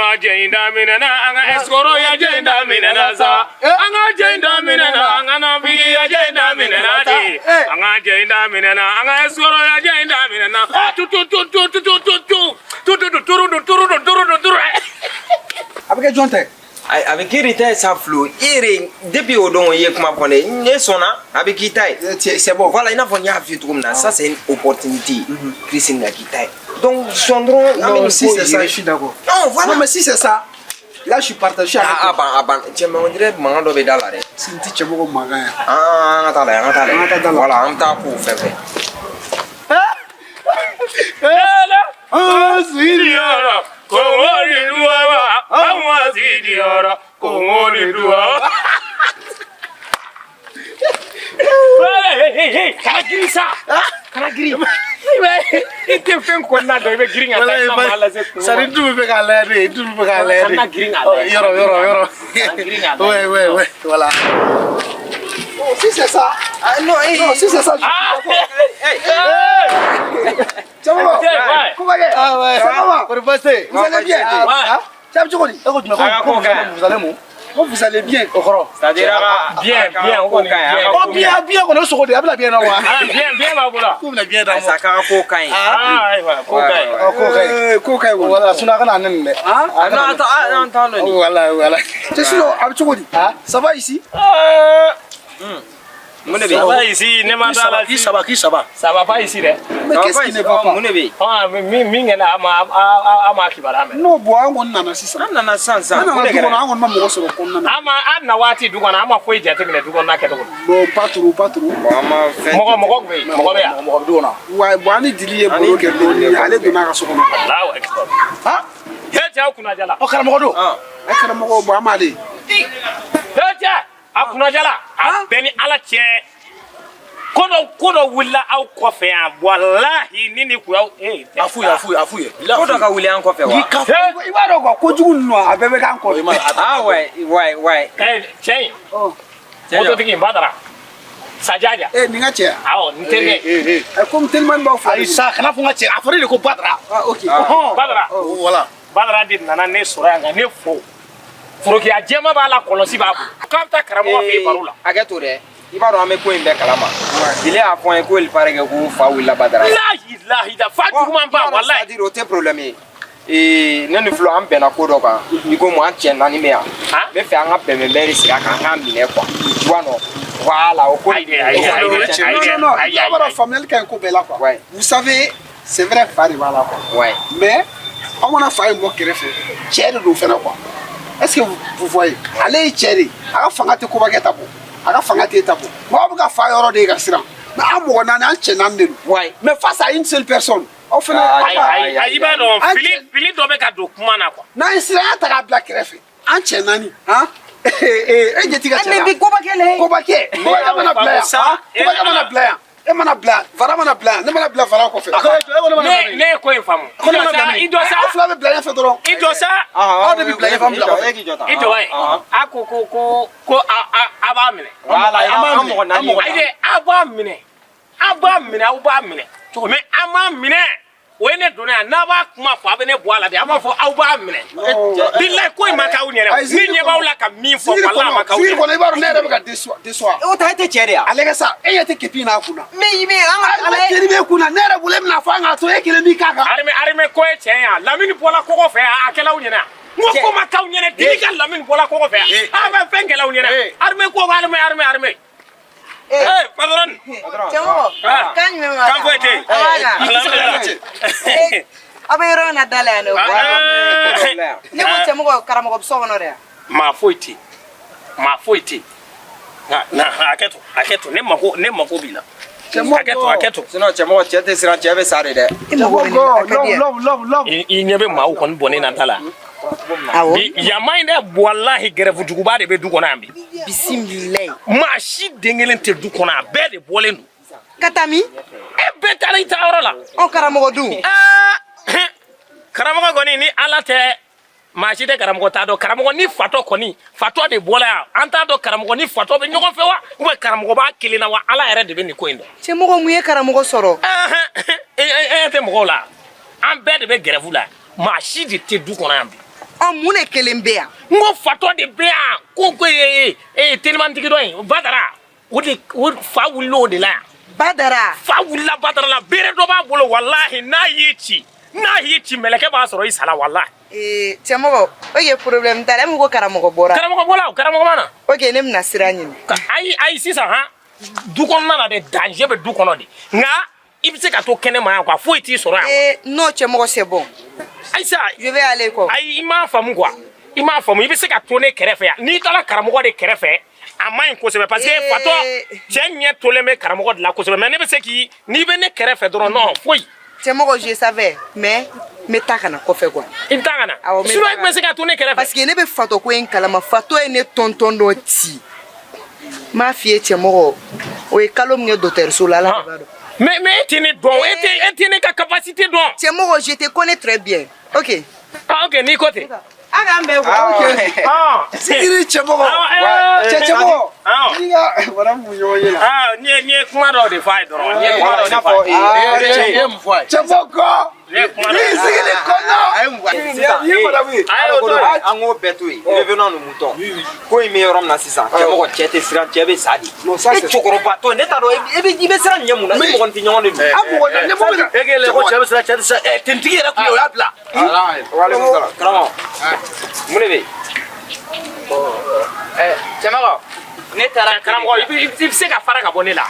An ka jɛ in daminɛna, an ka escroc jɛ in daminɛna sa. An ka jɛ in daminɛna, an ka nafigiya jɛ in daminɛna de. An ka jɛ in daminɛna, an ka escroc jɛ in daminɛna. Tu tu tu tu tu tu tu tu tu tu tu turu tu turu tu turu tu turu. A bɛ kɛ jɔn tɛ? Ayi, a bɛ k'e de ta ye sa, Flo. E yɛrɛ, depuis o don i ye kuma fɔ ne ye, ne sɔnna, a bɛ k'i ta ye. C'est bon. Voilà, i n'a fɔ n y'a f'i ye cogo min na, ça c'est une opportunité. Christine ka k'i ta ye. Donc sɔn dɔrɔn, an bɛ Non, nin si ko c'est ça, gérer. je suis d'accord. Non, voilà. Non, mais si c'est ça, là je suis partagé avec Ah, a toi. ban, a ban. Cɛ, mais on dirait mankan dɔ bɛ da la dɛ. Si n ti cɛmɔgɔ mankan ye. An ka taa la, an ka taa la. An ka taa da la. Voilà, an bɛ taa k'o fɛn fɛn. An sigiyɔrɔ kɔngɔ ni duwaba, an ma sigiyɔrɔ kɔngɔ ni duwaba. Hey, kana girin sa, kana girin. I tɛ fɛn kɔnɔna dɔn, i bɛ girin ka taa i ka maa lase kungo ma. Sari dun bɛ k'a lajɛ de, dun bɛ k'a lajɛ de. Kana girin k'a lajɛ. Yɔrɔ, yɔrɔ, yɔrɔ. Kana girin k'a lajɛ. Ouais, voilà. Bon, si c'est ça. Ah non, eh, Non, si c'est ça, je suis Ah, d'accord. Cɛmɔgɔ, ouais. ko bakɛ. Ah ouais. Ça va? Kɔri baasi tɛ yen? Vous allez bien? Ouais. Ah, cɛ bɛ cogo di? E ko jumɛn? A ka Ko ko ka ɲi. vous allez mun? Ko vous allez bien? O kɔrɔ. C'est-à-dire a ka Bien, a ka bien, o ko kɔni, ka ɲi, a bien. ka Ɔ ko biɲɛ biɲɛ kɔni o sogo de a bɛna biɲɛ na wa? Ah, bien, bien b'a bolo. K'u bɛna biɲɛ d'a Ayi ma. sa, k'a ka ko ka ɲi. Ah, ayiwa, ko ka ɲi. Ɔ ko ka ɲi. Ko ka ɲi kɔni. Voilà, sinon a kana ne nin dɛ. Ah? Ah non, attends, ah, an t'an dɔn nin. Voilà, voilà. Cɛ, sinon a bɛ cogo di? Ah? Ça va ici? Mun de bɛ Ça yen? va ici, ne ma K'i da saba la. k'i saba k'i saba. Ça va pas ici dɛ. Mais qu'est-ce qui ne va pas? Mun de bɛ yen? Ah, min min kɛra a ma a ma kibaruya mɛn. Non, bon, an kɔni nana sisan. An nana sisan sisan. An Mun nana de du kɔnɔ, kɛra? an kɔni ma mɔgɔ sɔrɔ kɔnɔna na. An ma an na waati du kɔnɔ, an ma foyi jateminɛ du kɔnɔna kɛcogo la. Bon, pas trop, pas trop. Bon, an ma fɛn. Mɔgɔ bɛ yen, mɔgɔ bɛ yan. Mɔgɔ bɛ du kɔnɔ. Ouais, bon, an ni Dili ye Ani baro kɛ Dili dɔɔni, ye ale donna a ka so kɔnɔ. Allahu akbar. Han? He cɛ, aw kunnajala. Ɔ karamɔgɔ don. Ah. Ɛ karamɔgɔ, bon, an m'ale. He cɛ, a kunnajala. A bɛɛ ni Ala cɛ. Ko dɔ wulila aw kɔfɛ yan, walahi ni kun y'aw. Eh, A f'u ye, a f'u ye, a f'u ye. Ko dɔ ka wuli an kɔfɛ wa? K'i ka He, I b'a dɔn quoi, kojugu ninnu a bɛɛ bɛ k'an kɔfɛ. Ah ouais, ouais, ouais. eh, cɛ in, Ɔ, mototigi in Badara. Sajaja. eh, nin ka cɛ. Awɔ, n terikɛ. Ɛ, komi telimani b'aw fila de Ayi bolo. sa, kana fɔ n ka cɛ, a fɔra e de ko Badara. Ah, ok. Ɔhɔn. Badara. Voilà. Badara de nana ne sɔrɔ yan ka ne fo. Forokiya jɛma b'a la, kɔlɔsi b'a bolo. K'a bɛ taa karamɔgɔ fɛ yen baro la. Hakɛ to dɛ. I b'a dɔn an bɛ ko in bɛɛ kalama. Dili y'a fɔ an ye ko il paraît que ko fa wulila Badara. Lahi lahi da fa juguman ba, walahi. C'est-à-dire o tɛ problème ye. Ee, ne ni Flo an bɛnna ko dɔ kan. I ko mun, an cɛ naani bɛ yan. Ah? N bɛ fɛ an ka bɛnbɛnbɛn de sigi a kan, an k'a minɛ quoi. Tu vois non? Voilà, o ko. Ayi dɛ, ayi dɛ, ayi dɛ, ayi Non, dɛ, non, non, ayi, i b'a dɔn ayi. faamuyali ka ɲi ko bɛɛ la quoi. Ouais. Vous savez, c'est vrai, fa de b'a la quoi. Ouais. Mais aw mana fa in bɔ kɛrɛfɛ, cɛ de don fɛnɛ quoi. Est-ce que vous, vous voyez? Ale ye cɛ de ye. A ka fanga tɛ kobakɛ ta bɔ. A ka fanga tɛ e ta bɔ. Mɔgɔw bɛ ka fa yɔrɔ de ye ka siran. Mais an mɔgɔ naani, an cɛ naani de don. Ouais. Mais face à une seule personne, aw fɛnɛ Ah, aw Ayi, b'a- ayi, ayi, i b'a dɔn An fili cɛ- fili dɔ bɛ ka don kuma na quoi. N'an ye siranya ta k'a bila kɛrɛfɛ, an cɛ naani, han? E ɲɛ t'i ka cɛ Mais la. bi koba kɛlɛ. Kobakɛ, kobakɛ mana bila yan, Sa- han? Kobakɛ mana bila yan, e mana bila yan, Fara mana bila yan, ne mana bila Fara kɔfɛ. A ko e jɔ, e ko ne mana bila Ne min? ne ye ko in faamu. Ko ne mana bila min? I jɔ sa, Aw fila bɛ bila ɲɛfɛ dɔrɔn. i jɔ sa. Aw de bɛ bila ɲɛfɛ, an bila kɔfɛ. E k'i jɔ tan. I jɔ wa. A ko ko ko ko a b'a minɛ. Voilà, An b'a an minɛ, mɔgɔ an naani. mɔgɔ Ayi dɛ, a b'a minɛ. A b'a minɛ, aw b'a minɛ. Mais an m'a minɛ. O ye ne donna yan, n'a b'a kuma fɔ, a bɛ ne bɔ a la de. A b'a fɔ aw b'a minɛ. Bilayi, ko in ma k'aw ɲɛna. Ayi, Ni zikiri ɲɛ b'aw la ka min fɔ, Zikiri walahi a ma kɔnɔ, k'aw zikiri ɲɛna. kɔnɔ, i b'a dɔn ne yɛrɛ bɛ ka déçoit. O ta e tɛ cɛ de ya? Ale ka sa, e ɲɛ tɛ képi n'a kunna. Mais i bɛ an ka Ala kelen b'e kunna, ne yɛrɛ bolo e bɛna fɔ an k'a to e kelen b'i k'a kan. Armée ko ye tiɲɛ ye yan. Lamini bɔla kɔgɔ fɛ yan, a kɛla aw ɲɛna. N ko ko ma k'aw ɲɛna, Dili ka Lamini bɔla kɔgɔ fɛ yan. A bɛ fɛn kɛla aw ɲɛna. Armée ko ko armée armée armée. Eh, patron. Cɛmɔgɔ, Ah. kan jumɛn b'a la? Kan foyi tɛ yen. A b'a la. Alhamdulillah. Eh, aw bɛ yɔrɔ min na da la yan dɛ. Ah. Ne ko cɛmɔgɔ, karamɔgɔ bɛ so kɔnɔ dɛ. Maa foyi tɛ yen. Maa foyi tɛ yen. Nka na hakɛ to, hakɛ to, ne mako b'i la. Hakɛ to, hakɛ to. Sinon cɛmɔgɔ, cɛ tɛ siran, cɛ bɛ sa de dɛ. E mago bɛ ne la, a ka di yan. Love, love, love. I ɲɛ bɛ maaw kɔni bɔnnen na da la. Awɔ. Bi yama in dɛ, walahi grève juguba de bɛ du kɔnɔ yan bi. Bisimilayi. Maa si den kelen tɛ du kɔnɔ, a bɛɛ de bɔlen don. Ka taa min? E bɛɛ taara i taayɔrɔ la. Ɔ karamɔgɔ dun. Aa, karamɔgɔ kɔni, ni Ala tɛ, maa si tɛ karamɔgɔ t'a dɔn. Karamɔgɔ ni fatɔ kɔni, fatɔ de bɔla yan. An t'a dɔn karamɔgɔ ni fatɔ bɛ ɲɔgɔn fɛ wa, ou bien karamɔgɔ b'a kelen na wa, Ala yɛrɛ de bɛ nin ko in dɔn. Cɛmɔgɔ, mun ye karamɔgɔ sɔrɔ? E ɲɛ tɛ mɔgɔw la, an bɛɛ de bɛ grève la, maa si de tɛ du kɔnɔ yan bi. Ɔ, mun de kelen bɛ yan? N ko fatɔ de bɛ yan, ko ee telimantigi dɔ in, Badara, o de o fa wulila o de la yan. Badara? Fa wulila Badara la, bere dɔ b'a bolo, walahi, n'a y'i ci, n'a y'i ci, mɛlɛkɛ b'a sɔrɔ i sala, walahi. Ee, cɛmɔgɔ, ok, problème t'a la. E min ko karamɔgɔ bɔra. Karamɔgɔ bɔla o, karamɔgɔ ma na. Ok, ne bɛna sira ɲini. Ayi, ayi, sisan han, du kɔnɔna na dɛ, danger bɛ du kɔnɔ de, nka i bɛ se ka to kɛnɛ ma yan quoi, foyi t'i sɔrɔ yan. Ee, non, cɛmɔgɔ, c'est bon. Ayisa. Je vais aller quoi. Ayi, i m'a faamu quoi, i m'a faamu. I bɛ se ka to ne kɛrɛfɛ yan. N'i taara karamɔgɔ de kɛrɛfɛ, a man ɲi kosɛbɛ, parce que fatɔ cɛ ɲɛ tolen bɛ karamɔgɔ de la kosɛbɛ, mais ne bɛ se k'i, n'i bɛ ne kɛrɛfɛ dɔrɔn, non, foyi. Cɛmɔgɔ, je savais, mais n bɛ taa ka na kɔfɛ quoi. I bɛ taa ka na? Awɔ, n bɛ Sinon taa i tun bɛ se ka to ne kɛrɛfɛ. Parce que ne bɛ fatɔ ko in kalama. Fatɔ ye ne tɔntɔn dɔ ci, n m'a f'i ye, cɛmɔgɔ, o ye kalo min kɛ dɔgɔtɔrɔso la, Ala de b'a dɔn. Mais e tɛ ne dɔn, e tɛ ne ka capacité dɔn. Cɛmɔgɔ, je te connais très bien, ok. Ah, ok, n'i ko ten. A k'an bɛn quoi. Ah. Sigiri cɛmɔgɔ. Ah, Cɛ, cɛmɔgɔ. Ah. N'i ka wara mun ɲɔgɔn ye la. Ah, n ye kuma dɔw de f'a ye dɔrɔn. N ye kuma dɔw I de n'a f'a fɔ ye. I ye mun fɔ a ye? Cɛmɔgɔ. N ye kuma N'i dɔ. sigili kɔnɔ. A ye mun fɔ a ye? Sisan, Ni ye madame ye. Ayi, o t'o ye. An k'o bɛɛ to yen, revenons à nos moutons. Ko in bɛ yɔrɔ min na sisan, cɛmɔgɔ, cɛ tɛ siran, cɛ bɛ sa de. Non, ça, E c'est- cɛkɔrɔbatɔ, ne t'a dɔn, e bɛ siran nin ɲɛ mun na? I mɔgɔninfin ɲɔgɔn de don. An mɔgɔ ne mun bɛ E k'e ko cɛ bɛ siran, cɛ tɛ siran. Ɛ, tentigi yɛrɛ kun ye, o y'a bila. Walekum salam. Karamɔgɔ, mun de bɛ yen? Cɛmɔgɔ, ne taara. Karamɔgɔ, i bɛ se ka fara ka bɔ ne la,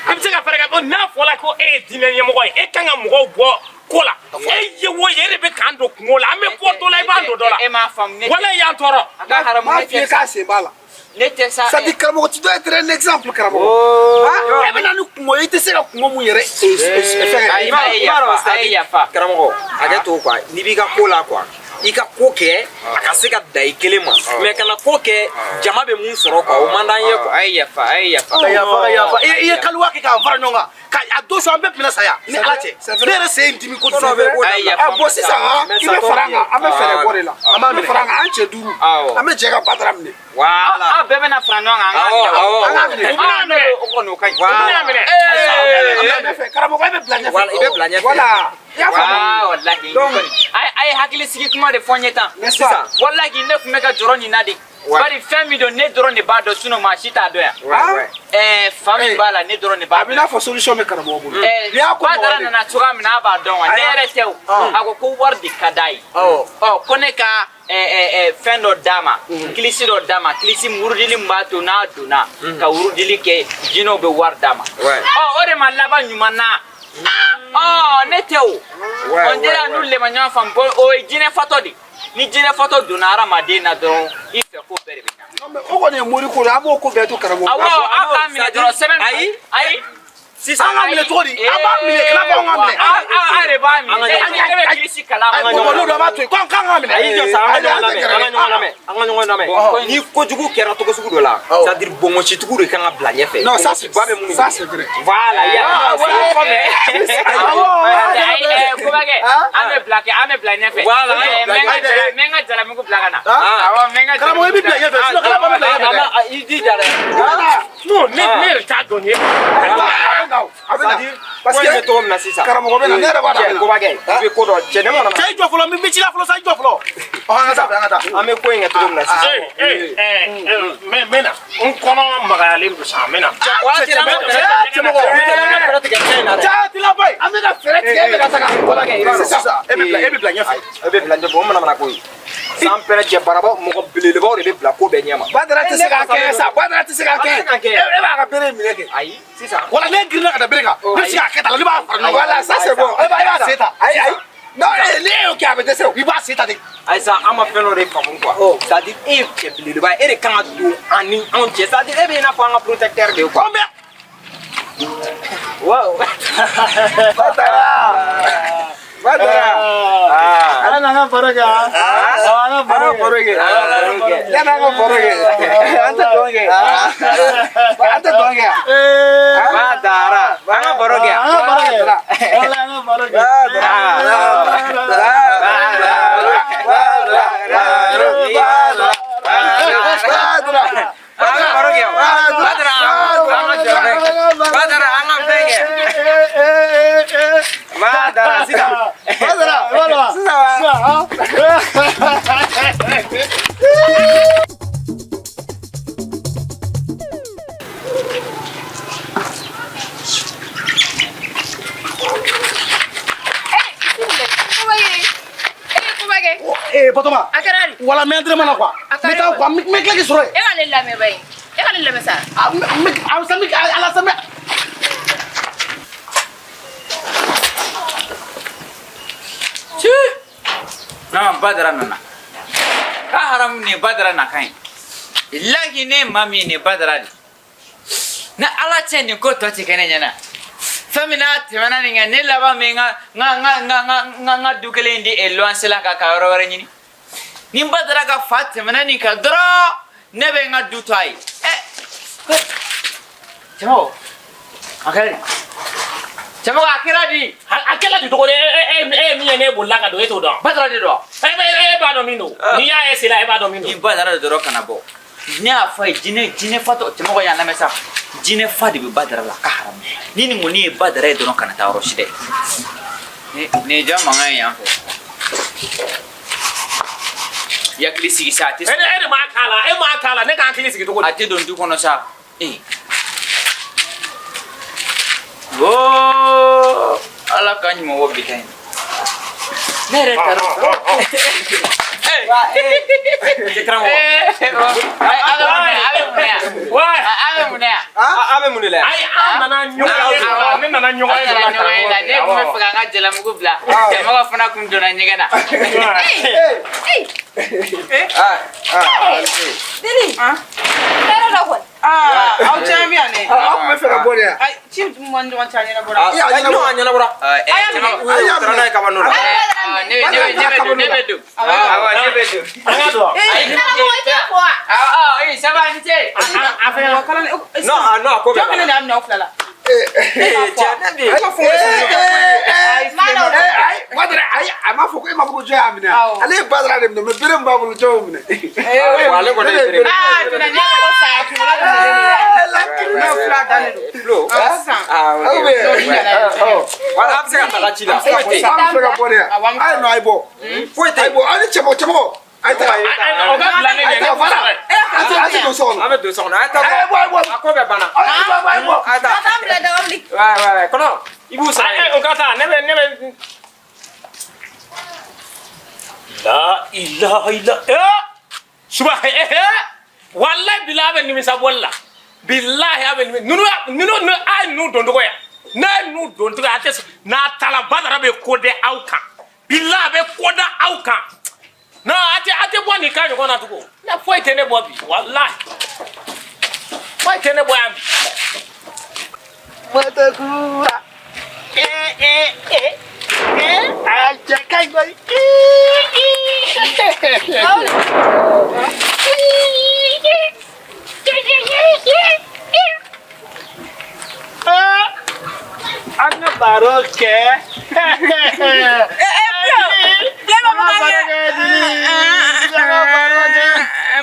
i bɛ se ka fara ka bɔ. N'a fɔra ko e ye diinɛ ɲɛmɔgɔ ye, e kan ka mɔgɔw bɔ ko la. E ye o ye, e de bɛ k'an don kungo la. An bɛ bɔ dɔ la, i b'an don dɔ la. E m'a faamu, ne Wala y'an tɔɔrɔ. A ka haramu. M'a Ne f'i ye tɛ sa. k'a sen b'a la. Ne tɛ sa. C'est à dire, karamɔgɔ, tu dois être un exemple, karamɔgɔ. Ah, e bɛ na ni kungo ye, i tɛ se ka kungo mun yɛrɛ fɛngɛ. Ayi, a ye yafa, a ye yafa. Karamɔgɔ, hakɛ to quoi, n'i b'i ka ko la quoi, i ka ko kɛ a ka se ka da i kelen ma, mais kana ko kɛ jama bɛ mun sɔrɔ quoi, o man d'an ye quoi. A ye yafa, a ye yafa. Ka yafa, ka yafa. I ye kaliwa kɛ k'an fara ɲɔgɔn kan. Ka a don so, an bɛɛ tun bɛna saya ni Ala cɛ. Ne yɛrɛ sen ye n dimi kojugu. Ko dɔ bɛ ko A ye dabila. yafa. Ah, bon, sisan han, Mais i bɛ ça fara an kan, an bɛ fɛɛrɛ bɔ de la. An b'a An bɛ minɛ. fara an kan, an cɛ duuru. Awɔ. An bɛ jɛ ka Badara minɛ. Voilà. Aw bɛɛ bɛna fara ɲɔgɔn kan, an k'a Awɔ, minɛ. awɔ. An k'a minɛ. U bɛna minɛ. O kɔni, o ka ɲi. U bɛna minɛ. An bɛ ɲɛfɛ. Karamɔgɔ, e bɛ bila ɲɛfɛ. Voilà, i bɛ bila ɲɛfɛ. Voilà. I y'a faamu? Waa, walahi, Donc- kɔni a ye hakili sigi kuma de fɔ n ye tan. N'est-ce pas? Walahi, ne tun bɛ ka jɔrɔ nin na de. Ouais. Bari fɛn min don, ne dɔrɔn de b'a dɔn, sinon maa si t'a dɔn yan. Ouais, ouais. Ɛɛ, fa min b'a la, ne dɔrɔn de b'a A bɛ dɔn. n'a fɔ solution bɛ karamɔgɔ bolo. Ɛɛ, N'i y'a ko Badara nɔgɔyalen. nana cogoya min na, a b'a dɔn wa? Ne yɛrɛ tɛ o. A ko ko wari de ka d'a ye. Ɔ, ko ne ka ɛɛ ɛɛ fɛn dɔ d'a ma, kilisi dɔ d'a ma, kilisi wurudili min b'a to n'a donna ka wurudili kɛ, jinɛw bɛ wari d'a ma. Ouais. Ɔ, o de ma laban ɲuman na. Ɔ, ne tɛ o. Ouais, On dirait ouais, n'olu de ma ɲɔgɔn faamu ko o ye jinɛ fatɔ de. Ni jinɛ fatɔ donna hadamaden na dɔrɔn, i fɛ ko bɛɛ de bɛ ɲa. Non, mais o kɔni ye mori ko de ye, an b'o ko bɛɛ to karamɔgɔ. Awɔ, aw k'a minɛ dɔrɔn sɛbɛn. Ayi. Ayi. Sisan An k'a minɛ cogo di? An b'a minɛ, kila ko an k'a minɛ. Aw de b'a minɛ. An ka Ne bɛ kilisi kalan. Ayi, bon, n'o don, an b'a to yen. Ko an k'an k'a minɛ. Ayi, jɔ sa, an ka Ayi, ɲɔgɔn an tɛ lamɛn, gɛrɛ. an ka ɲɔgɔn lamɛn, an ka ɲɔgɔn lamɛn. Ni kojugu kɛra togo sugu dɔ la, c'est à dire bɔnbɔnsitigiw de kan ka bila ɲɛfɛ. Non, ça c'est Bɔnbɔnsiba bɛ minnu ça bolo. c'est vrai. Voilà, i y'a Ayi, Kobakɛ, an bɛ bila kɛ, an bɛ bila ɲɛfɛ. Voilà, an bɛ bila N bɛ n ka ɲɛfɛ. n bɛ n ka jalamugu bila ka na. Awɔ, n bɛ n ka Karamɔgɔ, i bɛ bila ɲɛfɛ, sinon karamɔgɔ bɛ bila ɲɛfɛ dɛ. I jija dɛ. Non, ne yɛrɛ t'a dɔn nin ye. A bɛ na o, a bɛ na. Parce Parce que que bɛ cogo min na sisan. karamɔgɔ bɛ na, ne yɛrɛ b'a dɔn a bɛ Cɛ, na. Kobakɛ, i bɛ ko dɔ, cɛ, ne mana. Cɛ, i jɔ fɔlɔ, n bɛ ci la fɔlɔ sa, i jɔ fɔlɔ. Ɔ, an ka taa, an ka taa. An bɛ ko in kɛ cogo min na sisan. Ee, ee, n bɛ na. N kɔnɔ magayalen don sa, n bɛ na. O y'a teliya, an ka fɛɛrɛ tigɛ. Cɛmɔgɔ. O teliya, an ka fɛɛrɛ tigɛ fɛn in na dɛ. Cɛ, tila ba ye. An bɛ ka fɛɛrɛ tigɛ, e bɛ ka taga. Kobakɛ, i b'a dɔn. Sisan, e bɛ bila ɲɛfɛ. E bɛ bila ɲɛfɛ, o mana mana ko ye. San pɛrɛ cɛ barabaw, mɔgɔ belebelebaw de bɛ bila ko bɛɛ ɲɛma. Badara tɛ se k'a kɛ sa, Badara tɛ se k'a A tɛ se k'a kɛ. kɛ. E b'a ka bere minɛ kɛ. Ayi, sisan. Wala ne girinna ka da bere kan, ne bɛ se k'a kɛ tan, ne b'a fara ɲɔgɔn kan. Voilà, ça c'est bon. E b'a sen ta. Ayi, ayi. Non, ne y'o kɛ, a bɛ dɛsɛ o. I b'a sen ta de. Ayisa, an ma fɛn dɔ de faamu quoi. C'est à dire, e ye cɛ belebeleba ye, e de kan ka don an ni anw cɛ. C'est à dire, e bɛ i n'a fɔ an ka protecteur de ye quoi. An bɛ Wow. Badara. Badara. Ah. Ala n'an ka baro kɛ, an ka baro An ka baro kɛ. kɛ. Yanni an ka baro kɛ. An tɛ dɔn kɛ. An tɛ dɔn kɛ yan. Badara. An ka baro kɛ. An ka baro kɛ, wala an ka baro kɛ. Badara. Badara. Badara. An ka baro kɛ. Badara. An ka jɔ fɛn. Badara, an ka fɛn kɛ. Badara, sisan. Badara. Voilà. Sisan wa? Sisan. Wala n bɛ entraînement na quoi. N bɛ taa quoi, n bɛ tila k'i sɔrɔ yen. E ka ne lamɛn ba ye, e ka ne lamɛn sa. A n bɛ a sa n bɛ ala sa n bɛ. Ci! Non, Badara nana. Ka haramu nin ye Badara nakan ye. Bilahi ne ye maa min ye nin ye Badara de. Ni Ala cɛ nin ko tɔ ti kɛ ne ɲɛna. Fɛn min n'a tɛmɛna nin kan, ne laban bɛ n ka n ka n ka n ka n ka n ka du kelen in di luwanse la ka yɔrɔ wɛrɛ ɲini. Ni Badara ka fa tɛmɛna nin kan dɔrɔn, ne bɛ n ka du to a ye. Ɛ cɛmɔgɔ, a kɛra di? Cɛmɔgɔ, a kɛra di? A kɛra di cogo di? E ye min ye ne bolila ka don, e t'o dɔn. Badara de don. E b'a dɔn min don. N'i y'a ye sen la, e b'a dɔn min don. Ni Badara de dɔrɔn kana bɔ. Ne y'a fɔ a ye jinɛ fatɔ cɛmɔgɔ y'a lamɛn sa. Jinɛ fa de bɛ Badara la, ka haramu. Ni nin kɔni ye Badara ye dɔrɔn kana taa yɔrɔ si dɛ. Nin ye ja mankan ye yan fɛ. I hakili sigi sa, a tɛ. E de m'a k'a la, e m'a k'a la, ne ka hakili sigi cogo di? A tɛ don du kɔnɔ sa. Ee. Oo, Ala ka ɲuman bɔ bi ta in na. Ne yɛrɛ taara. A bɛ mun na yan? A bɛ mun de la yan? Ayi, an nana ɲɔgɔn ye dɔ la, ne nana ɲɔgɔn ye dɔ la. Ɲɔgɔn ye la, ne tun bɛ fɛ ka n ka jalamugu bila. Cɛmɔgɔ fana kun donna ɲɛgɛn na. Deni, hɛrɛ la kɔni. Aa, aw caman bɛ yan dɛ. Aw tun bɛ fɛ ka bɔ de yan. Ayi, ci min ni ɲɔgɔn cɛ a ɲɛnabɔra. E, a ɲɛnabɔra. Non, a ɲɛnabɔra. A y'a minɛ. U taara n'a ye kabano la. Ne bɛ don, ne bɛ don. Awɔ, ne bɛ don. An ka don. Karamɔgɔ, i tɛ fɔ wa? Awɔ, ee, ça va, ni ce. A fɛn. Mɔgɔ kalan Non, ah non, a ko bɛɛ Jɔn kelen de y'a minɛ aw fila la? Ee, cɛ, ne bɛ yen. Ayi, Badara, ayi, a m'a fɔ ko e m'a fɔ ko jɔn y'a minɛ. Ale ye Badara de minɛ, mais bere min b'a bolo, jɔn y'o minɛ? Ale kɔni ye bere. Aa, tuna ne ko saya tuna de minɛ. Ne fila dannen don. Flo. Sisan. Ah, ok. Aw bɛ. Wala, a bɛ se ka taga ci la. Foyi tɛ yen. An bɛ fɛ ka bɔ de yan. A ye nɔ, a ye bɔ. Foyi tɛ A ye yen. bɔ, aw ni cɛmɔgɔ, cɛmɔgɔ. A ye taga. O ka bila ne A ye ɲɛ, ne taga, b'u voilà. sɔrɔ yen. A tɛ don so kɔnɔ. An bɛ don so kɔnɔ. A ye taa. A ye bɔ, a ye bɔ. A ko bɛɛ banna. A ye bɔ, a ye bɔ. A ye taa. A t'an bila daga wuli. Ouais, ouais, ouais. Kɔnɔ, i b'u sara yen. O ka taa, ne bɛ. La ilaha illa suba wallahi bilahi a bɛ nimisa bɔli la, bilahi a bɛ nimisa. Ninnu a ye ninnu don cogo yan, n'a ye ninnu don cogo a tɛ sɔn. N'a taara Badara bɛ ko da aw kan, bilahi a bɛ ko da aw kan. Non, a tɛ bɔ nin kan ɲɔgɔn na tugun. Ne foyi tɛ ne bɔ bi, wallahi foyi tɛ ne bɔ yan bi. Moto kura. A cɛ ka ɲi koyi. An ka baro kɛ. Fila b'a fɔ k'a kɛ. An ka baro kɛ.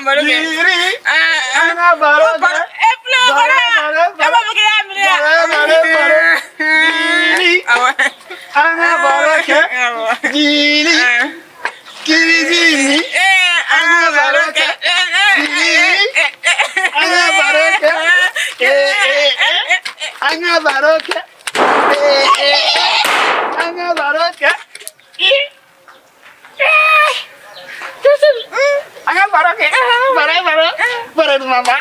Baro kɛ. Jiri. An ka baro kɛ. E fila kɔrɔ. E b'a fɔ k'i y'a minɛ yan. Baro, baro, jiri. An ka baro kɛ. Jiri. Kirizini. An ka baro kɛ. Jiri. An ka baro kɛ. An ka baro kɛ. An ka baro kɛ. An ka baro kɛ. Baro, baro. Baro duman ba.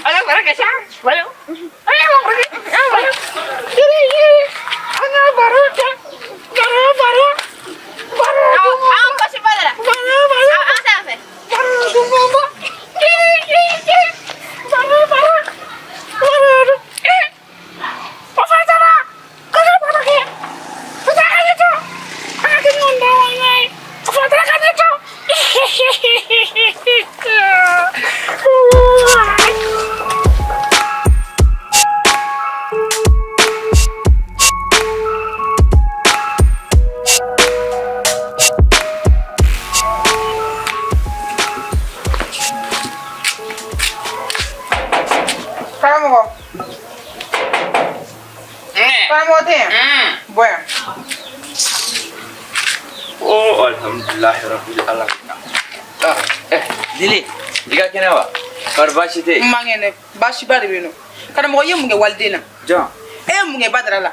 An ka baro kɛ sa. Baro. An ka baro kɛ. Baro. An ka baro kɛ. Baro, baro. Baro duman. An kɔsi Badara. Baro, baro. An t'a fɛ. Baro duman ba. Baro, baro. Baro. O fana taara. Ko ka baro kɛ. O taara ka ne to. An ka kɛ ɲɔgɔn da wa ɲɔgɔn ye. O fana taara ka ne to. Karamɔgɔ. Karamɔgɔ tɛ yan. Bɔ yan. Oh, alhamdulilahi rabbil alamin. Ah, Lili, i ka kɛnɛ wa? Kɔri baasi tɛ yen? N man kɛnɛ, baasiba de bɛ yen nɔ. Karamɔgɔ, i ye mun kɛ waliden na? Jɔn? E ye mun kɛ Badara la?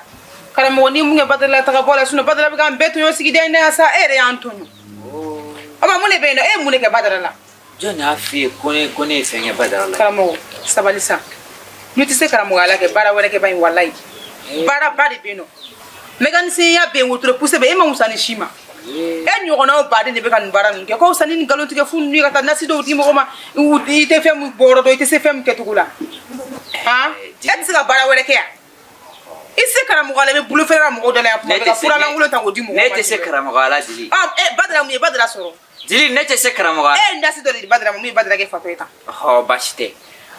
Karamɔgɔ, n'i mun kɛ Badara la, taga bɔ la, sinon Badara bɛ k'an bɛɛ tɔɲɔ sigida in na yan sa, e yɛrɛ y'an tɔɲɔ. O ma mun de bɛ yen nɔ? E ye mun de kɛ Badara la? Jɔn y'a f'i ye ko ne ye fɛn kɛ Badara la? Karamɔgɔ, sabali sa. N'i tɛ se karamɔgɔya la kɛ, baara wɛrɛ kɛ ba in, walayi. Baaraba de bɛ yen nɔ. Mécanicien bɛ yen, wotoro pousse bɛ yen, e ma wusa ni si ma. E ɲɔgɔnnaw baden de bɛ ka nin baara ninnu kɛ. Ko wusa ni nin nkalontigɛ fu ninnu ye ka taa nasi dɔw di mɔgɔ ma. I tɛ fɛn min bɔ yɔrɔ dɔn, i tɛ se fɛn min kɛcogo la. Han? E tɛ se ka baara wɛrɛ kɛ yan. I tɛ se karamɔgɔya la, i bɛ bolo fɛrɛ la mɔgɔw da la yan tuma Ne bɛɛ tɛ ka se fura lankolon ta k'o di mɔgɔw ma. Ne tɛ se karamɔgɔya la, Dili. Ah, e Badara, mun ye Badara sɔrɔ? Dili, ne tɛ se karamɔgɔya la. E ye nasi dɔ de di Badara ma, mun ye Badara kɛ fatɔ ye tan? Ɔhɔ, baasi tɛ.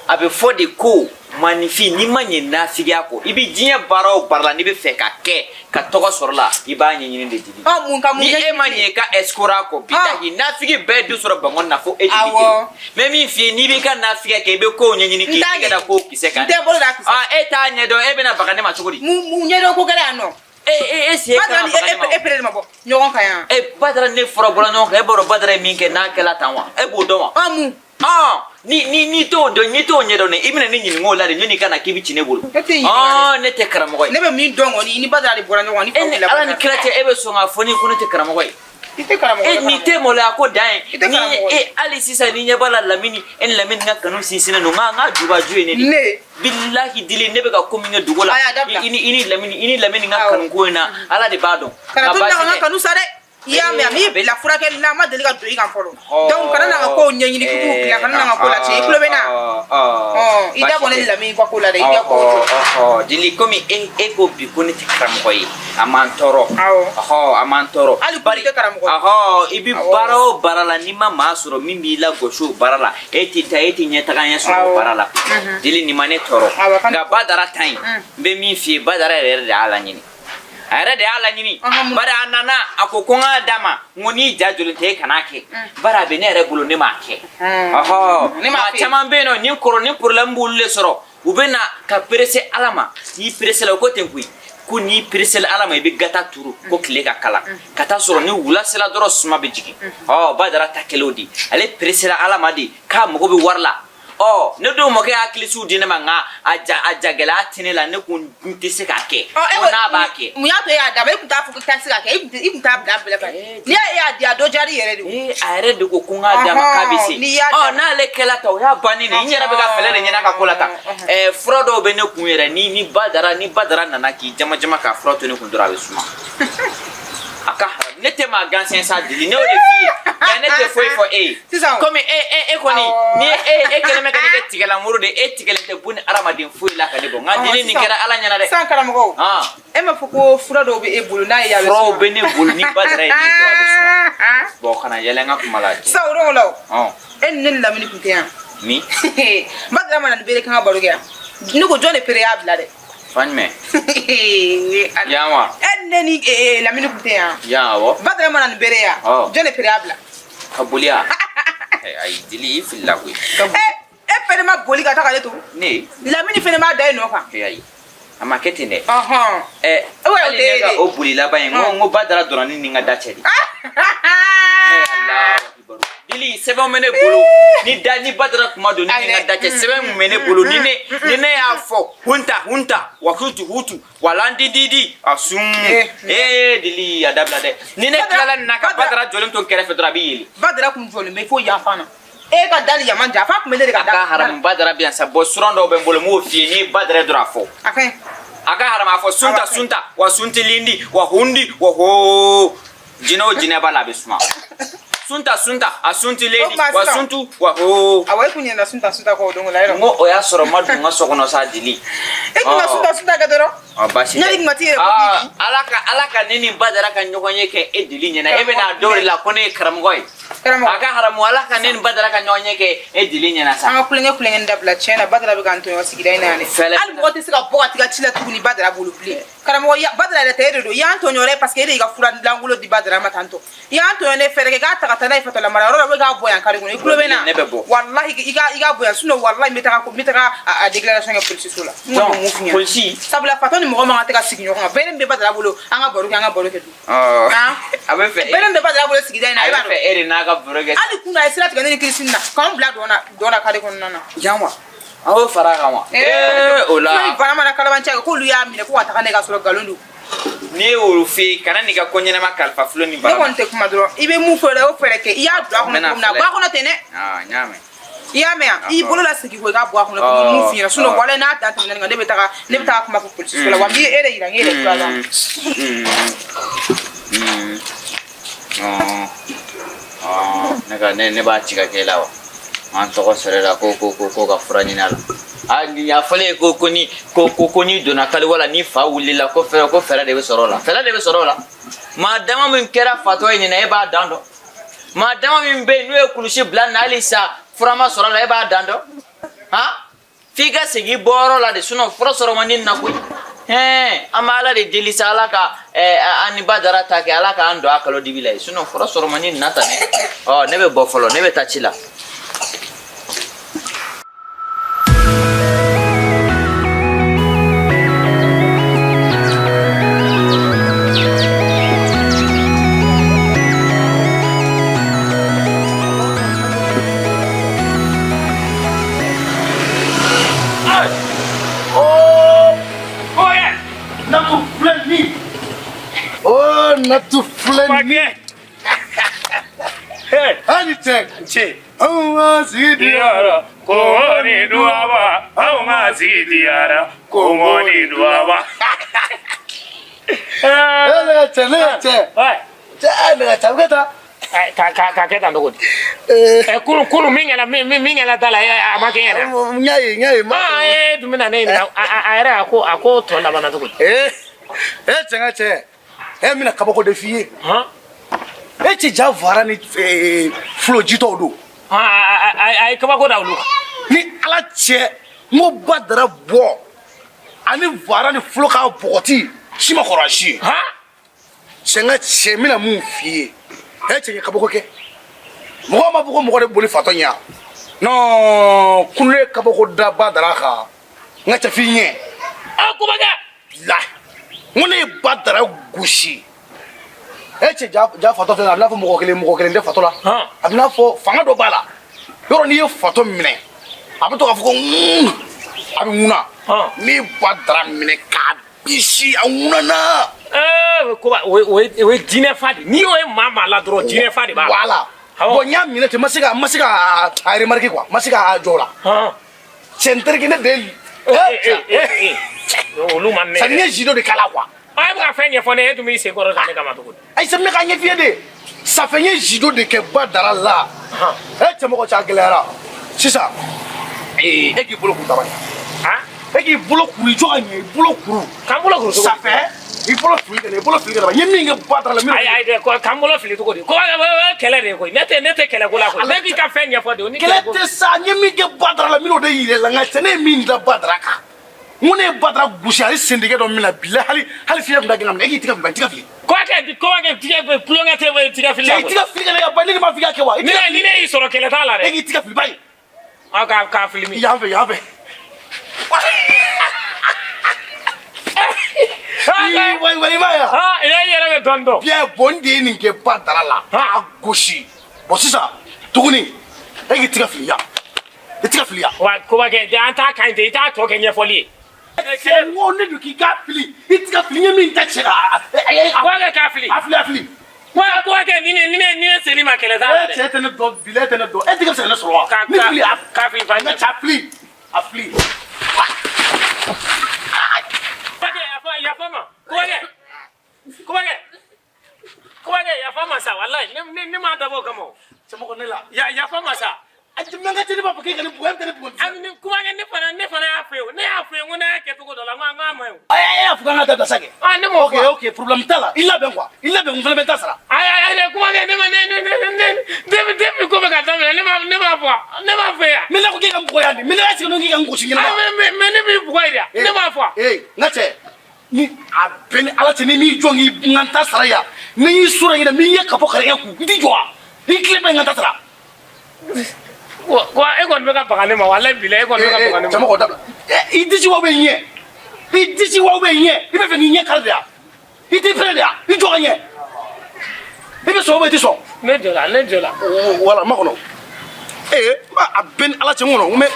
A bɛ fɔ de ko maninfin, n'i ma ɲɛ nafigiya kɔ, i bɛ diɲɛ baara o baara la, n'i bɛ fɛ ka kɛ ka tɔgɔ sɔrɔ la, i b'a ɲɛɲini de, Dili. Ɔ, mun ka mun Ni ɲɛɲini? e ma ɲɛ i ka escroc kɔ, bilahi, nafigi bɛɛ du sɔrɔ Bankɔni na fo e Dili kelen. N bɛ min f'i ye, n'i b'i ka nafigiya kɛ, i bɛ kow ɲɛɲini k'i N t'a tɛgɛ da ɲɛ- kow kisɛ kan. N tɛ bolo da kisɛ. Ah, e t'a ɲɛdɔn, e bɛna baga ne ma cogo di? Mun ɲɛdɔn ko kɛra yan nɔ? E e sen Badara kan ni baga ne ma. e pere de ma bɔ ɲɔgɔn kan yan. E Badara, ne fɔra bɔra ɲɔgɔn kan, e b'a dɔn Badara ye min kɛ n'a kɛla tan wa? E b'o dɔn wa? Ɔ, mun? Ah, ni t'o dɔn, ni t'o ɲɛdɔn dɛ, i bɛna ne ɲininka o la de, ɲɔni ka na k'i bɛ ci ne bolo. Ne t'i ɲininka dɛ. Ah, ne tɛ karamɔgɔ ye. Ne bɛ min dɔn kɔni, i ni Badara de bɔra ɲɔgɔn kan, ni E faw ni wulila Ala ni Badara. kira cɛ, e bɛ sɔn k'a fɔ ne ye ko ne tɛ karamɔgɔ ye? I tɛ karamɔgɔ E ye, nin karamɔgɔ. tɛ maloya ko dan ye. I tɛ Ni karamɔgɔ ye. e hali sisan ni ɲɛ b'a la, Lamini, e ni Lamini ka kanu sinsinnen don, n ka jubaju ye ne de. Ne. Bilahi Dili, ne bɛ ka ko min kɛ dogo la. Ayi, a dabila. I ni Lamini ka Awɔ. kanu ko in na, Ala de b'a dɔn. Kana Nka to na baasi ka n ka tɛ. kanu sa dɛ. I y'a mɛn, a m'i bila furakɛli la, a ma deli ka don i kan fɔlɔ. Ɔ, Donc kana na n ka kow ɲɛɲini k'i b'u dilan, kana na n ka ko latiɲɛ. I tulo bɛ n na? Ɔ, Ɔ, i da bɔ ne ni Lamini ka ko la dɛ, i ka ko jɔ. Ɔhɔ, Dili, komi e ko bi ko ne tɛ karamɔgɔ ye, a man tɔɔrɔ. Awɔ. Ɔhɔ, a man tɔɔrɔ. Hali ko i tɛ karamɔgɔ ye. Ɔhɔ, i bɛ Awɔ. baara o baara la, n'i ma maa sɔrɔ min b'i lagosi o baara la, e tɛ taa, e tɛ ɲɛtaga ɲɛ sɔrɔ o baara la. Dili, nin ma ne tɔɔrɔ. Awɔ, kana- Nka Badara ta in, n bɛ min f'i ye, Badara yɛrɛ de y'a laɲini. A yɛrɛ de y'a laɲini. Bari a nana, a ko ko n k'a d'a ma, n ko n'i ja jɔlen tɛ, e kan'a kɛ. Bari a bɛ ne yɛrɛ bolo, ne m'a kɛ. Ɔhɔ, Ne m'a maa f'i ye. caman bɛ yen nɔ, ni kɔrɔ ni problème b'olu de sɔrɔ, u bɛ na ka presser Ala ma. N'i pressé la, o ko ten koyi, ko n'i pressé la Ala ma, i bɛ gata turu ko tile ka kala ka taa sɔrɔ ni wula sera dɔrɔn, suma bɛ jigin. Ɔ, Badara ta kɛlen o de, ale pressé la Ala ma de k'a mago bɛ wari la. Ɔ, ne dun mɔkɛ y'a kilisiw di ne ma, nka a ja gɛlɛya tɛ ne la, ne ko n tɛ se k'a kɛ. Ɔ, e ko n'a b'a kɛ. Mun y'a to e y'a d'a ma? E kun t'a fɔ k'i t'a se k'a kɛ, e kun t'a bila ka. N'i y'a e y'a di, a dɔ diyara i yɛrɛ de o. Ee, a yɛrɛ de ko ko n k'a d'a ma k'a bɛ se. N'i y'a Ɔ, d'a ma. n'ale kɛla tan, o y'a bannen de. N yɛrɛ bɛ ka fɛɛrɛ de ɲini a ka ko la tan. Fura dɔw bɛ ne kun yɛrɛ, ni Badara nana k'i jama jama k'a fura to ne kun dɔrɔn, a bɛ suma. A ka haram, ne tɛ maa gansan sa, Dili, ne y'o de f'i ye, nka ne tɛ foyi fɔ e ye. Sisan o. Komi e kɔni, ni e kɛlen bɛ ka ne kɛ tigɛlamuru de ye, e tigɛlen tɛ bun ni hadamaden foyi la ka ne bɔ. Nka Dili, nin kɛra Ala ɲɛna dɛ. Sisan karamɔgɔ, e m'a fɔ ko fura dɔw bɛ e bolo, n'a ye a bɛ Furaw suma. bɛ ne bolo, ni Badara ye min dɔrɔn, a bɛ suma. Bon, kana yɛlɛ n ka kuma la. Sisan o yɔrɔ la o, Ɔn. e ni ne ni Lamini kun tɛ yan. Min? Badara ma na ni bere kan ka baro kɛ yan. Ne ko jɔn de pere y'a bila dɛ? Fan jumɛn? Yan wa? E ni ne ni Lamini kun tɛ yan. Yan, awɔ. Badara ma na ni bere yan. Ɔ. Jɔn de pere y'a bila? Ka boli ya? Ayi Dili, i filila koyi. E fɛnɛ ma boli ka taa k'ale to. Ne? Lamini fɛnɛ m'a da i nɔ kan. Ayi, a ma kɛ ten dɛ. Ɔhɔn. Ɛ, O hali ne ka o boli laban ye, n ko Badara dɔrɔn ni n ka da cɛ de. Alahu akibaru. Dili, sɛbɛnw bɛ ne bolo ni da ni Badara kuma don ni n ka da cɛ, sɛbɛn mun bɛ ne bolo, ni ne y'a fɔ hunta hunta wa hutu hutu wala di a sun. Ee Dili, a dabila dɛ. Ni ne tilala nin na ka Badara jɔlen to n kɛrɛfɛ dɔrɔn, a bɛ yeli. Badara kun jɔlen bɛ fo yan fan na. E ka da ni yaman jan, fa kun bɛ ne de ka A da. ka haramu, Badara bɛ yan sa. Bɔn, suran dɔw bɛ n bolo, n b'o f'i ye, n'i ye Badara ye dɔrɔn, a fɔ. A ka ɲi. A ka haramu, a fɔ sunta sunta wa suntilindi wa hundi wa ho, jinɛ o jinɛ b'a la, a bɛ suma. Sunta sunta a suntilindi O ma wa sisan. suntu wa ho. Awɔ, e kun ɲinɛna sunta sunta kɔ o don la yɔrɔ. N ko o y'a sɔrɔ n ma don n ka so kɔnɔ sa, Dili. E kun ka sunta sunta kɛ dɔrɔn. Ɔ, baasi tɛ. Ɲali kun ka t'i yɛrɛ bɔ Aa, k'i bin. Ala ka ne ni Badara ka ɲɔgɔn ye kɛ e Dili ɲɛna, e bɛna dɔw de la ko ne ye karamɔgɔ ye. Karamɔgɔ. A ka haramu, Ala ka ne ni Badara ka ɲɔgɔn ye kɛ e Dili ɲɛna sa. An ka kulonkɛ kulonkɛ dabila, tiɲɛ na, Badara bɛ k'an tɔɲɔ sigida in na yan dɛ. Fɛlɛ. Hali mɔgɔ tɛ se ka bɔ ka t'i ka ci la tuguni Badara bolo bilen. Karamɔgɔ ya, Badara yɛrɛ tɛ, e de don. I y'an tɔɲɔ dɛ, parce que e de y'i ka fura lankolon di Badara ma tantɔ. I y'an tɔɲɔ ne fɛɛrɛ kɛ k'a ta ka taa n'a ye fatɔla mara yɔrɔ la, ou k'a bɔ yan kare kɔnɔ. I tulo bɛ n na? Ne bɛ bɔ. Walahi, i ka bɔ yan, sinon walahi n bɛ taga a déclaration kɛ polisiso la. N kɔni b'o mun f'i ɲɛna. Polisi. Sabula fatɔ ni mɔgɔ man kan tɛ ka sigi ɲɔgɔn kan. Bɛɛ bɛ Badara bolo, an ka baro kɛ, an ka baro kɛ dun. Ɔ, Han? a bɛ fɛ Bɛɛ bɛ Badara bolo sigida in na, a e b'a bɛ fɛ dɔn. e de n'a ka baro kɛ. Hali kunun a ye sira tigɛ ne ni Christine na, k'an bila dɔn na dɔn na kare kɔnɔna na. Yan wa? An y'o fara a kan wa? Ee o la. Fula in fana mana kalabanciya kɛ k'olu y'a minɛ ko ka taga n'a ye k'a sɔrɔ nkalon don. Ne y'o f'i ye kana n'i ka ko ɲɛnama kalifa Flo ni Ne Bara ma. kɔni tɛ kuma dɔrɔn i bɛ mun fɔ dɛ o fɛɛrɛ kɛ i y'a don a kɔnɔ cogo min na a bɔ a kɔnɔ ten dɛ. Aa n y'a mɛn. I y'a mɛn wa i y'i bolo lasegin ko i k'a bɔ a kɔnɔ ko n ye mun f'i ɲɛna sinon walayi n'a dan tɛmɛna nin kan ne bɛ taga kuma fɔ polisiso la wa n b'i e de yira n yɛrɛ fura la. Ne ka ne b'a ci ka k'e la wa? An tɔgɔ sɔrɔ e la ko ko ko ko ka fura ɲini a la. A ni a fɔlen ko ko ni ko ko ko n'i donna kaliwa la ni fa wulila ko fɛɛrɛ ko fɛɛrɛ de bɛ sɔrɔ o la. Fɛɛrɛ de bɛ sɔrɔ o la. Maa dama min kɛra fatɔ ye nin na e b'a dan dɔn. Maa dama min bɛ yen n'u ye kulusi bila nin na hali sa fura ma sɔrɔ a la e b'a dan dɔn. Han? F'i ka segin i bɔyɔrɔ la de sinon fura sɔrɔ man di nin na koyi. Hɛn an bɛ Ala de deli sa Ala ka an ni Badara ta kɛ Ala k'an don a kalo dibi la ye sinon fura sɔrɔ man di nin na tan dɛ. Ɔ ne bɛ bɔ fɔlɔ ne bɛ taa ci la. Natu filɛ nin. Oh, natu filɛ nin. Hali cɛ. Cɛ. Anw ka sigi diyara kɔngɔ ni duwaba anw ka sigi diyara kɔngɔ ni duwaba. Eh, ne ka cɛ, ne ka cɛ. Cɛ, ne ka cɛ, a bɛ kɛ tan. Ka kɛ tan cogo di? Kunu kunu min kɛra min kɛra da la a ma kɛ ɲɛna. N y'a ye, n y'a ye. Aa e dun bɛna ne ɲininka a yɛrɛ a ko tɔ labanna cogo di? Ee, cɛ n ka cɛ, e n bɛna kabako de f'i ye. E cɛ ja vara ni fulo jitɔw don. A ye kabako da olu kan. Ni Ala cɛ, n ko Badara bɔ ani vara ni fulo k'a bɔgɔti si ma kɔrɔ a si ye. Cɛ n ka cɛ n bɛna mun f'i ye e cɛ n ye kabako kɛ mɔgɔ ma fɔ ko mɔgɔ de boli fatɔ ɲɛ non kunu ye kabako da Badara kan n ka cɛ f'i ɲɛ. A kubakɛ. Bilahi n ko ne ye Badara gosi e cɛ ja fatɔ filɛ a bɛ n'a fɔ mɔgɔ kelen tɛ fatɔ la a bɛ n'a fɔ fanga dɔ b'a la yɔrɔ n'i ye fatɔ minɛ a bɛ to k'a fɔ ko a bɛ ŋuna ne ye Badara minɛ k'a bisi a ŋunana. Koba o ye jinɛ fa de n'i y'o ye maa la dɔrɔn jinɛ fa de b'a la. Voilà bon n y'a minɛ ten n ma se ka a remarquer quoi n ma se k'a jɔ o la. Cɛ n terikɛ ne de ye. Olu ma ne. C'est à dire n ye judo de k'a la quoi. A bɛ ka fɛn ɲɛfɔ ne ye e dun b'i sen kɔrɔ ta ne kama cogo di. Ayi c'est n bɛ k'a ɲɛf'i ye de ça fait n ye judo de kɛ Badara la. E cɛmɔgɔ cɛ a gɛlɛyara sisan e k'i bolo kuru daba ye. E k'i bolo kuru i jɔ ka ɲɛ i bolo kuru. K'an bolo kuru cogo di. Ça fait i bolo fili ka na i bolo fili ka na n ye min kɛ Badara la. Ayi ayi dɛ k'an bolo fili cogo di ko kɛlɛ de ye koyi ne tɛ kɛlɛ ko la koyi ne b'i ka fɛn ɲɛfɔ de o ni kɛlɛ tɛ sa n ye min kɛ Badara la n bɛn'o de yir'i la nka cɛ ne ye min da Badara kan n ko ne ye Badara gosi a ye sentigɛ dɔ minɛ bilahi hali hali fiɲɛ tun t'a gɛn ka minɛ e k'i tigɛ fili i tigɛ fili. Kɔkɛ tigɛ tulonkɛ tɛ tigɛ fili la Cɛ i tigɛ fili ka na ka ban ne de m'a fɔ i k'a kɛ wa. Ni ne y'i sɔrɔ kɛlɛ t'a la dɛ. E k'i tigɛ fili ba ye. Aw k'a fili min. Yan fɛ yan fɛ. Wa wa i b'a ye wa. I yɛrɛ bɛ dɔɔnin dɔn. Bien bon n de ye nin kɛ Badara la k'a gosi bon sisan tuguni e k'i tigɛ fili yan i tigɛ fili yan. Wa kobakɛ an t'a kan ɲi ten i t'a tɔ kɛ ɲɛfɔli ye. Cɛ n ko ne dun k'i k'a fili i tigɛ fili n ye min da cɛ kan. Kobakɛ k'a fili. A fili a fili. Kobakɛ ni ne seli ma kɛlɛ t'a la dɛ. E cɛ tɛ ne dɔn bilahi e tɛ ne dɔn e tigɛ bɛ se ka ne sɔrɔ wa. Ne fili a k'a fili fa. N ka cɛ a fili a fili. Kobakɛ yafa ma kobakɛ kobakɛ kobakɛ yafa ma sa walayi ne m'a dabɔ o kama o. Cɛmɔgɔ ne la. Yafa ma sa. A mɛ n ka cɛ ne b'a fɔ k'e ka ne bugɔ e bɛ ne bugɔ. Ami ni kubakɛ ne fana y'a fɔ ye o ne y'a fɔ ye n ko n'a y'a kɛ cogo dɔ la n ko a ma ɲi o. E y'a fɔ k'an ka dabila sa kɛ. Ah ne m'o fɔ. Ok ok problème t'a la i labɛn quoi i labɛn n fana bɛ n ta sara. Ayi ayi ayi kubakɛ ne ma ne ne ne ne depuis ko bɛ ka daminɛ ne m'a fɔ ne m'a fɔ yan. Mais ne ko k'e ka n bugɔ yan de mais ne y'a sigi k'i ka n gosi ɲɛnama. Mais ne b'i bugɔ yen de ne m'a fɔ. Ee n ka cɛ ni a bɛɛ ni Ala cɛ ni m'i jɔ k'i n ka n ta sara yan ni n y'i sɔrɔ yen dɛ n b'i ɲɛ ka bɔ kari e kun n t'i jɔ wa i tilen bɛ n ka n ta sara. Wa e kɔni bɛ ka baga ne ma walayi bilayi e kɔni bɛ ka baga ne ma. Cɛmɔgɔ dabila i disi wa bɛ ɲɛ i disi wa bɛ ɲɛ i bɛ fɛ k'i ɲɛ kari de yan i t'i pɛrɛn de yan i jɔ ka ɲɛ i bɛ sɔn ou bien i tɛ sɔn. Ne jɔla ne jɔla. Wala ma kɔnɔ ee a bɛɛ ni Ala cɛ n kɔnɔ n bɛ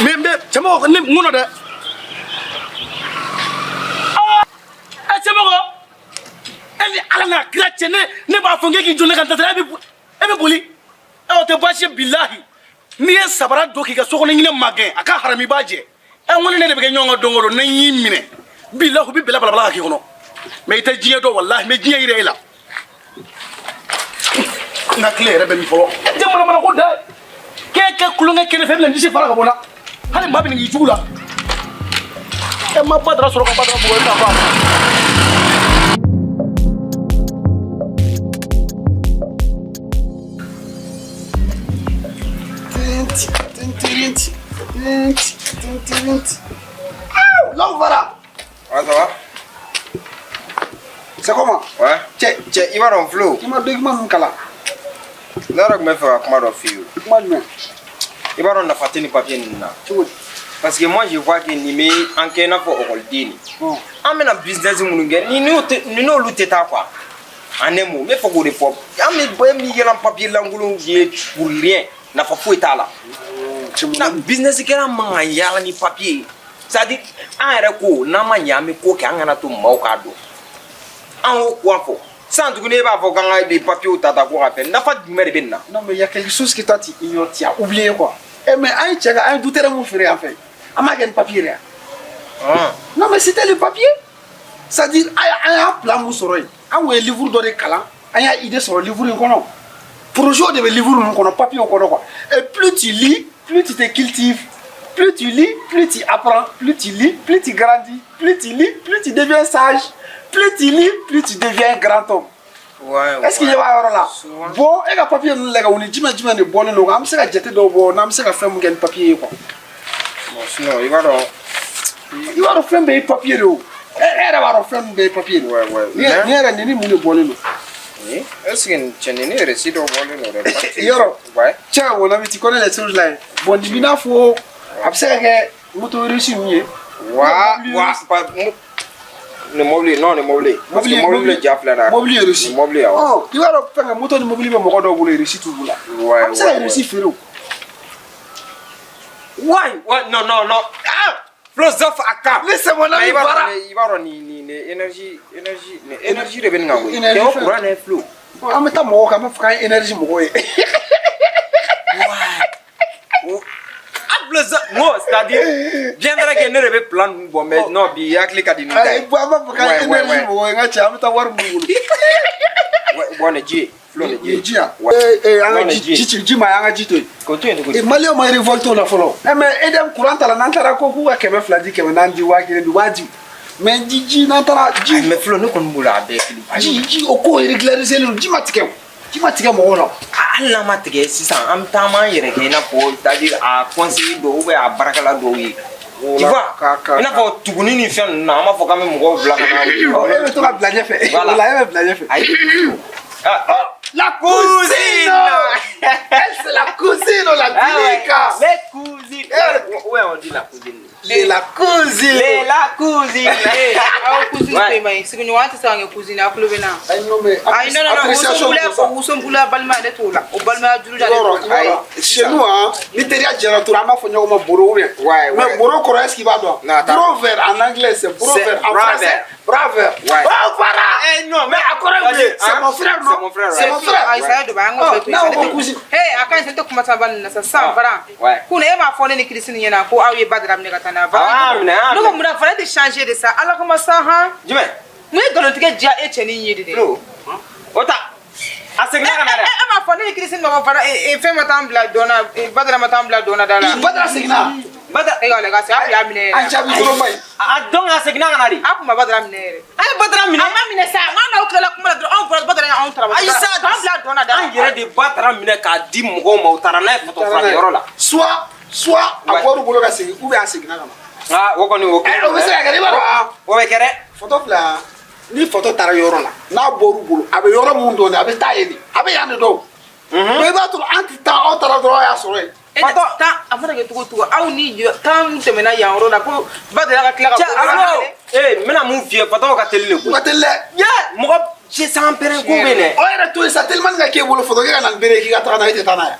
N bɛ cɛmɔgɔ ne n kɔnɔ dɛ. Aa cɛmɔgɔ, e ni Ala n'a kira cɛ, ne b'a fɔ k'e k'i jɔ ne ka n ta e bɛ boli. Ɛ o tɛ baasi ye, bilahi. N'i ye sabara don k'i ka sokɔnɔ ɲinɛ magɛn, a ka harami, i b'a jɛ. Ɛ n ko ni ne de bɛ kɛ ɲɔgɔn kan don o don, ne y'i minɛ, bilahi u bɛ bɛlɛ balabala ka k'i kɔnɔ. Mais i tɛ diɲɛ dɔn, walahi n bɛ diɲɛ yira e la. N ka tile yɛrɛ bɛ min fɔlɔ? E tɛ manamana ko da ye. K'e kɛ kulonkɛ kɛ ne fɛ, e bɛna disi fara ka bɔ n na. Hali maa bɛ nin k'i jugu la. E ma Badara sɔrɔ ka Badara bugɔ, i bɛna fɔ a ma. L'homme voilà. Ouais, ça va? C'est comment? Ouais. Cɛ. Cɛ, i b'a dɔn Flo. I ma document ninnu kalan. Ne yɛrɛ tun bɛ fɛ ka kuma dɔ f'i ye. Kuma jumɛn? I b'a dɔn nafa tɛ nin papier ninnu na. Cogo di? Parce que moi je vois que nin bɛ an kɛ i n'a fɔ ekɔliden de. An bɛna business minnu kɛ, ni n'olu tɛ taa quoi. En un mot, n bɛ fɛ k'o de fɔ. An bɛ bɛɛ min yɛlɛn papier lankolonw ye pour rien, nafa foyi t'a la. Na business kɛla man ka yaala ni papier ye. C'est à dire an yɛrɛ ko n'an ma ɲɛ an bɛ ko kɛ, an kana to maaw k'a dɔn. An y'o ko fɔ. Sisan tuguni e b'a fɔ k'an ka papiers ta ko ka fɛn, nafa jumɛn de bɛ nin na? Non mais il y a quelque chose que toi tu ignores, tu as oublié quoi. Eh mais an ye cɛ ka an ye dutɛrɛ mun feere yan fɛ, an m'a kɛ ni papier de ye. Non mais c'était le papier. C'est-à-dire an y'a plan mun sɔrɔ yen, an kun ye livre dɔ de kalan, an y'a idée sɔrɔ livre in kɔnɔ. Projet de bɛ livre ninnu kɔnɔ, papier kɔnɔ quoi. Et plus tu lis, plus tu te cultives. Plus tu lis, plus tu apprends, plus tu lis, plus tu grandis, plus tu lis, plus tu deviens sage, plus tu lis, plus tu deviens grand homme. Ouais, Est-ce qu'il y a un yɔrɔ la? Bon, e ka papier ninnu lajɛ, u ni jumɛn jumɛn de bɔlen don, an bɛ se ka jate dɔw bɔ, n'an bɛ se ka fɛn mun kɛ ni papier ye quoi. Bon, sinon i b'a dɔn. I b'a dɔn fɛn bɛɛ ye papier de o. E yɛrɛ b'a dɔn fɛn min bɛɛ ye papier de. Ouais, ouais. Nin yɛrɛ nin ni mun de bɔlen don? Est-ce que cɛ nin ne reçu dɔ bɔlen don dɛ? Yɔrɔ. Ouais. Cɛ, mon ami, tu connais les choses là. Bon, nin b'i n'a fɔ a bɛ se ka kɛ moto reçu ninnu ye. Wa wa ni mobili, non ni mobili. Mobili ja filɛ dɛ. Mobili ye reçu. Ni mobili awɔ. Ɔ i b'a dɔn fɛn kɛ moto ni mobili bɛ mɔgɔ dɔw bolo, reçu t'u bolo. Ouais. A bɛ se ka reçu feere o. Ouais, ouais, non non non. Ah! Philosophe a kan. Ne c'est mon ami Bara. I b'a dɔn nin énergie énergie énergie de bɛ nin kan koyi. Kɛ o courant de Flo. An bɛ taa mɔgɔw kan, an b'a fɔ k'an ye énergie mɔgɔw ye. Non, c'est-à-dire, bien vrai que ne de bɛ plan ninnu bɔ, mais non, bi hakili ka di nin ta ye. Ayi, an b'a fɔ k'an ye énergie mɔgɔw ye, n ka cɛ, an bɛ taa wari minnu bolo. Bon, nin ji ye, Flo, nin ji ye. Nin ji yan. Ee, an ka ji ji ma ye, an ka ji to yen. K'o to yen cogo di? Maliyɛnw ma révolte o la fɔlɔ. Ɛ mais EDM courant ta la, n'an taara ko k'u ka 200 di, 400 di, 1000 di, u b'a di. Mais ji n'an taara ji. Mais Flo, ne kɔni bolo a bɛɛ kelen. Ji o ko régulariser len don, ji ma tigɛ o. Ji ma tigɛ mɔgɔw la. Hali n'an ma tigɛ sisan, an bɛ taa an b'an yɛrɛ kɛ i n'a fɔ, c'est-à-dire a conseiller dɔw ou bien a baarakɛla dɔw ye. Tu vois, i n'a fɔ tuguni ni fɛn ninnu na, an b'a fɔ k'an bɛ mɔgɔw bila ka na. E bɛ to ka bila ɲɛfɛ. Voilà. O la e bɛ bila ɲɛfɛ. Ayi. La cousine. Elle c'est la cousine, la Dilika. Les cousines. Ouais, on dit la cousine. Les la cousine. Les la cousine. Aw cousine tɛ ma ye, sigiɲɔgɔn tɛ se ka kɛ cousine, a tulo bɛ na. Ayi non mais. Ayi non non non, wusonbula balima ale t'o la, o balimaya juru d'ale t'o la. Ayi chez nous hein, ni teriya jɛra dɔrɔn an b'a fɔ ɲɔgɔn ma boro ou bien. Ouais ouais. Mais boro kɔrɔ est-ce qu'il b'a dɔn? Bro vert en anglais c'est bro vert, en français braver. Ouais. Oh voilà. Eh non mais a kɔrɔ ye mun ye? C'est mon frère non? C'est mon frère. C'est mon frère. Ayi saya dɔ bɛ an k'o bɛɛ to yen. N'a ko cousine. Hey a ka ɲi, tɛ kuma caman nin na sa sisan Varan. Kun e m'a fɔ ne ni Kirisi ɲɛna ko aw ye Badara minɛ ka taa n'a ye. Ah minɛ ah. Ne ko munna Varan tɛ changer de sa, Ala kama sa han. Jumɛn? Mun ye nkalontigɛ diya e cɛnin ye de dɛ? O ta. A seginna ka na dɛ. E m'a fɔ ne ni Kirisi ma ko Varan fɛn ma t'an bila dɔn na, Badara ma t'an bila dɔn na da la. Badara seginna. Badara. E ka lajɛ ka se a y'a minɛ yɛrɛ. An jaabi dɔrɔn ma ye. A donc a seginna ka na de. A kun ma Badara minɛ yɛrɛ. A ye Badara minɛ. A ma minɛ sa, n'an n'aw tilala kuma la dɔrɔn anw bɔra Badara y'anw ta. Ayi sa, k'an bila dɔn na da la. An yɛrɛ de Badara minɛ k'a di mɔgɔw ma, u taara n'a ye fatɔ furakɛyɔrɔ la. Soit a bɔr'u bolo ka segin ou bien a seginna ka na. Ah o kɔni o. O bɛ se ka kɛ, i b'a dɔn. O bɛ kɛ dɛ. Photo filɛ yan. Ni photo taara yɔrɔ la, n'a bɔr'u bolo, a bɛ yɔrɔ mun dɔn de, a bɛ taa yen de, a bɛ yan de dɔn. Mais i b'a sɔrɔ an tɛ taa, aw taara dɔrɔn aw y'a sɔrɔ yen. Fatɔ tan a mana kɛ cogo o cogo, aw ni tan tɛmɛna yan yɔrɔ la ko Badara ka tila ka. Cɛ Flo, ee n bɛna mun f'i ye, fatɔw ka teli de koyi. U ka teli dɛ. Ye mɔgɔ cɛ san pɛrɛn ko bɛ dɛ. O yɛrɛ to yen sa, telimani ka k'e bolo, photo kɛ ka na ni bere ye k'i ka taga n'a ye, e tɛ taa n'a ye.